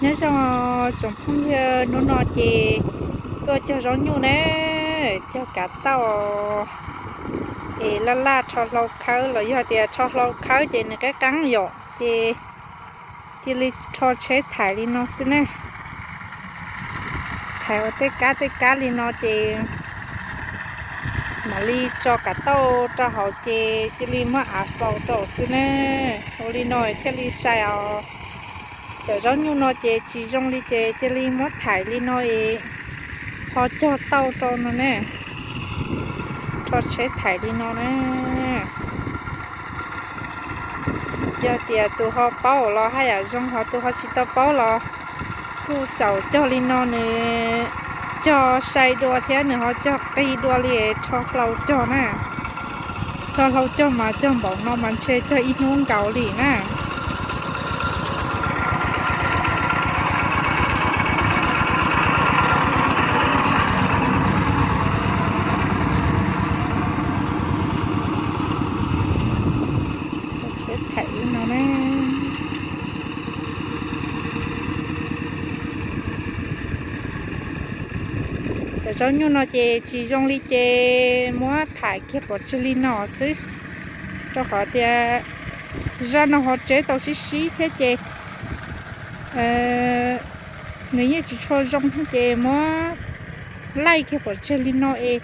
Nyob zoo tsoom phooj ywg, hnub no ces tuaj cog zaub nyuj na, cog kav tauj es laj laj rho hlau khawb los yog tias rho hlau khawb ces nws qeeb qeeb yom, ces cia li rho tsheb thaiv li no xwb na. Thaiv ua tej kab tej kab li no ces mam li tso kav tauj rau hauv ces cia li muab av faus rau xwb na. Ua li no thiaj li sai os. Cov zaub nyuj no ces tsis zoo li ces cia li muab thaiv li no es ho cog tauj rau no ne. Rho tsheb thaiv li no na. Yog tias tus ho paub los haj yam zoo, ho tus ho tsis tau paub los kuj xyaum cog li no, nws cog sai dua thiab nws ho cog qis dua li, rho hlau cog na. Rho hlau cog mas cog npaum no mas ntshe cog ib hnub nkaus li na. Tsheb thaiv li no na. Cov zaub nyuj no ces tsis zoo li ces muab thaiv kiag pov tseg li no xwb, rau qhov tias zaj no ho tseb tau sib sib thiab ces nws yeej tsis tshua zoo thiab ces muab laij kiag pov tseg li no es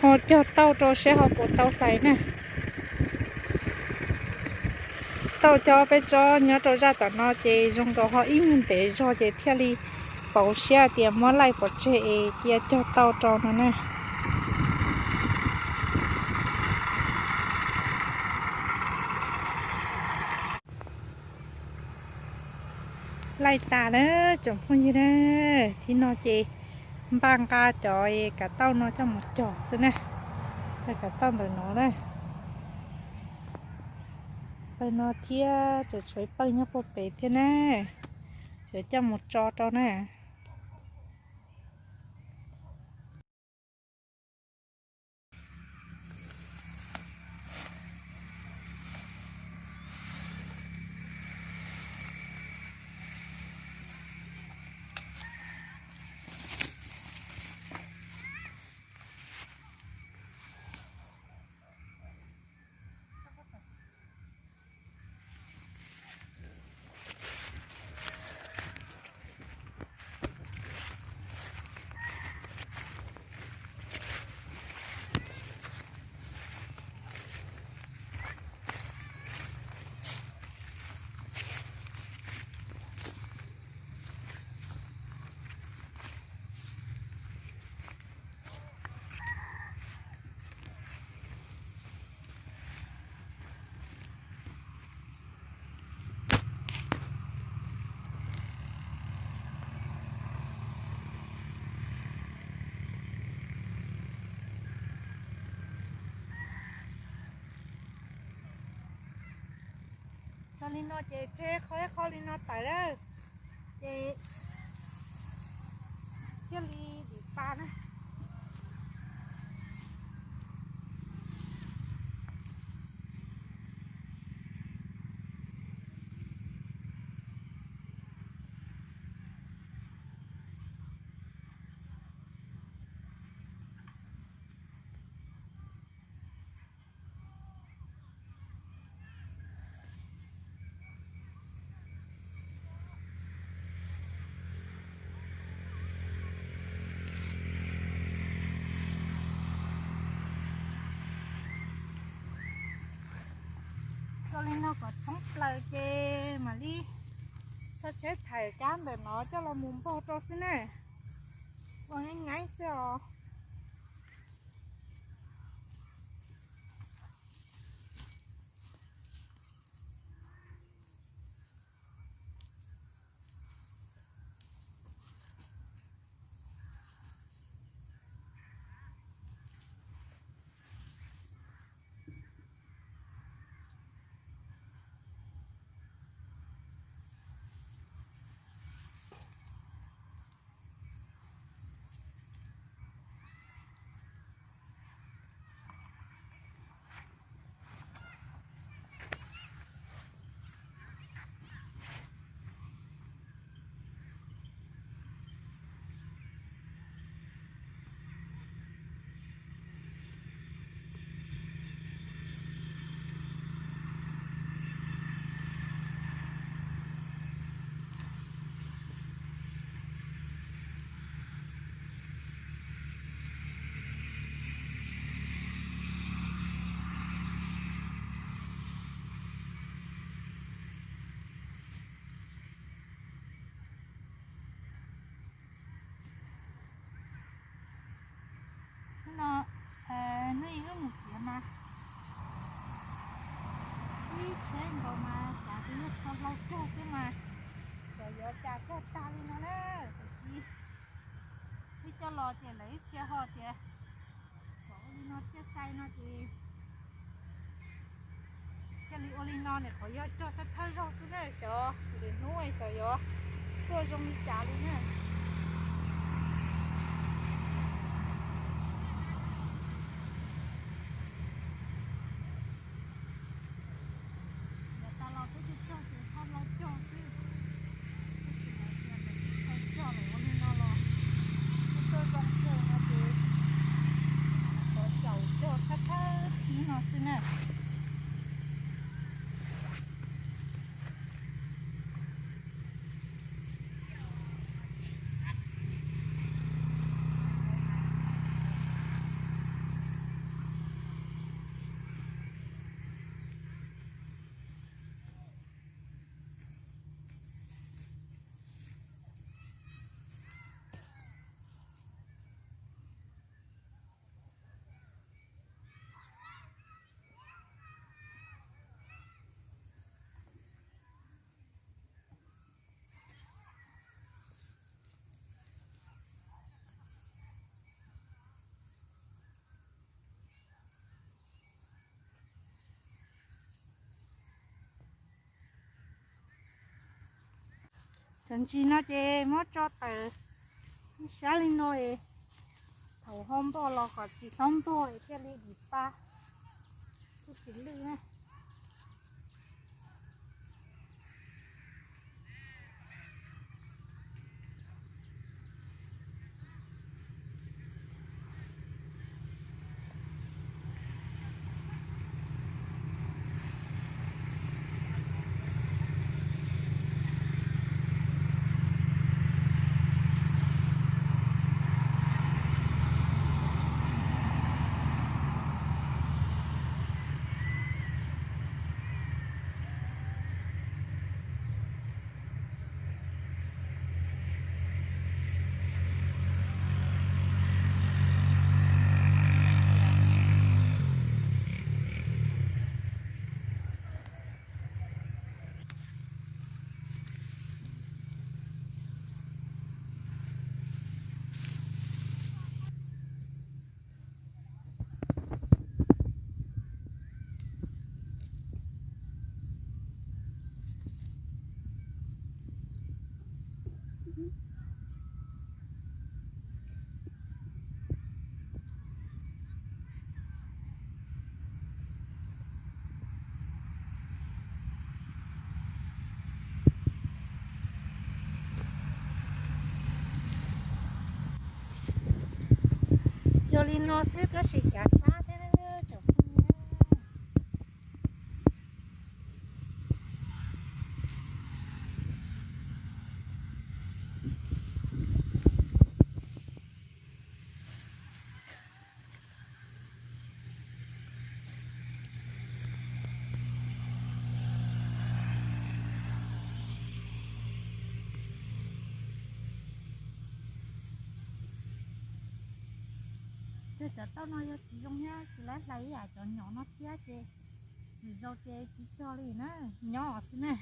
ho cog tauj rau saib ho puas tau hlais na. Tauj cog peb tsob nyob rau zaj tom no ces zoo nkaus ho ib nyuag ntev zog ces thiaj li pauv siab tias muab laij pov tseg es cia cog tauj rau no na. Laij tas na tsoom phooj ywg na, thib no ces npaj nqa cov kav tauj no coj mus cog xwb na. Kav tauj ntawm no na, pawg no thiab tseem tshuav ib pawg nyob puag pem thiab na, yuav coj mus tso rau na. Tso li no ces tseg qhov ib qho li no tawm lawm, ces thiaj li dim pa na. Tso li no kom thoob plaws ces mam li tso tsheb thaiv kab ntawm no coj los mus npog rau xwb na. Ua nyaib nyaib xwb os. Laus cog xwb mas, xyov yuav cas cog tag li no na. Tiam sis twb coj los ces lawv ib txhia ho tias kom ua li no thiaj sai no ces thiaj li ua li no, nim qhov yog cog thawj thawj zaug xwb na, xyov lwm hnub xyov yuav tuaj zoo li cas li na. Yav tas los peb cog cog ces ho laus cog xwb, tab sis lawv tias lawv tsis tau cog lawm ua li no los twb tuaj zoo kawg no ces xyov xyaum cog thawj thawj hnub no xwb na. Cov ntsis no ces muab tso tawm ib sab li no es thaum ho npog los kom tsis txhob npog es thiaj li dim pa, thiaj tsis lwj na. Yog li no xwb tab sis cav sab thiab tsoom phooj ywg. Ces cov tauj no yog tsis zoo thiab tsis laib hlais ib yam cov nyom no thiab ces lwm zaus ces tsis cog li na, nyob xwb na.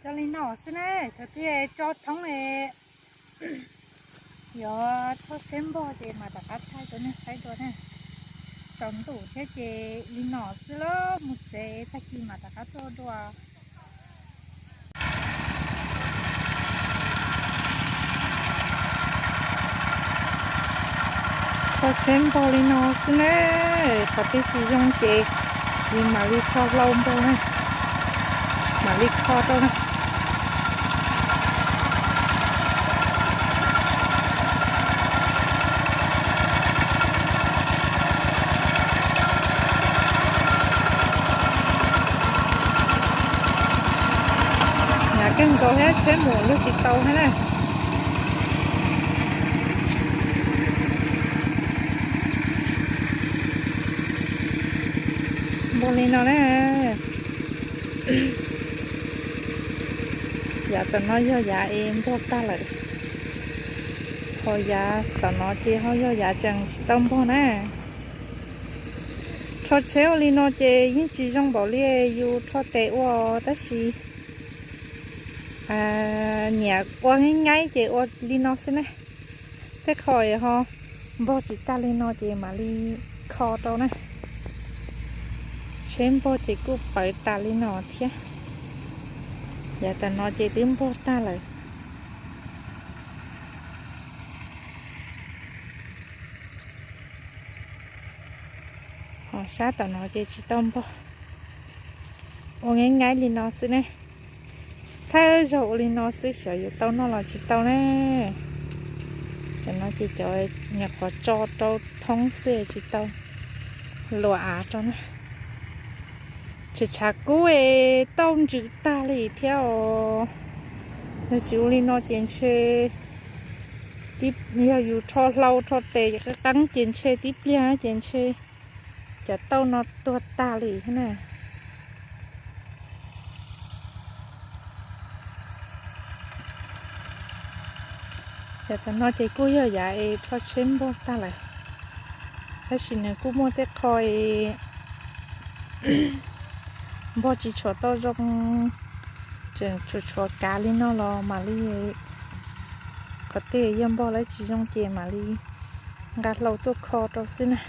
Cog li no xwb na, thaum twg tso thoob es Yog rho tsheb npog ces mam rov qab thaij rau nej saib dua na. Tsaus ntuj thiab ces li no xwb los mus tsev, tag kis mam rov qab tuaj dua. Rho tsheb npog li no xwb na, qhov twg tsis zoo ces yus mam li rho hlau npog na, mam li kho rau na. Hnyav kawg nkaus thiab, tsheb mus luag tsis tau thiab na. Npog li no na. Yav tom no yog yav es npog tag lawm, ho yav tom no ces ho yog yav tseem tsis tau npog na. Rho tsheb ua li no ces yeej tsis zoo npaum li yus rho tes ua, tab sis nyiam ua nyaib nyaib ces ua li no xwb na. Tej qho ho npog tsis tag li no ces mam li kho rau na. Tsheb npog ces kuj pawv tas li no thiab. Yav tom no ces twb npog tag lawm. Ho sab tom no ces tsis tau npog, ua nyaib nyaib li no xwb ne. Thawj zaug ua li no xwb, xyov yuav tau noj los tsis tau ne. Cov no ces cov nyuam qhuav tso rau thoob xwb, tsis tau luas av rau na. Tseem tshav kub es tauj ntsws tag li thiab os. Yog tsis ua li no ces ntshe, yog yus rho hlau rho tes qeeb qeeb ces ntshe tib pliag ces ntshe cov tauj no tuag tag li thiab na. Yav tom no ces kuj yog yav es rho tsheb npog tag lawm, tab sis nws kuj muaj tej qho es npog tsis tshuav tau zoo, tseem tshuav tshuav kav li no los mam li, qhov tej yog npog lawv tsis zoo ces mam li nqa hlau tuaj kho rau xwb na.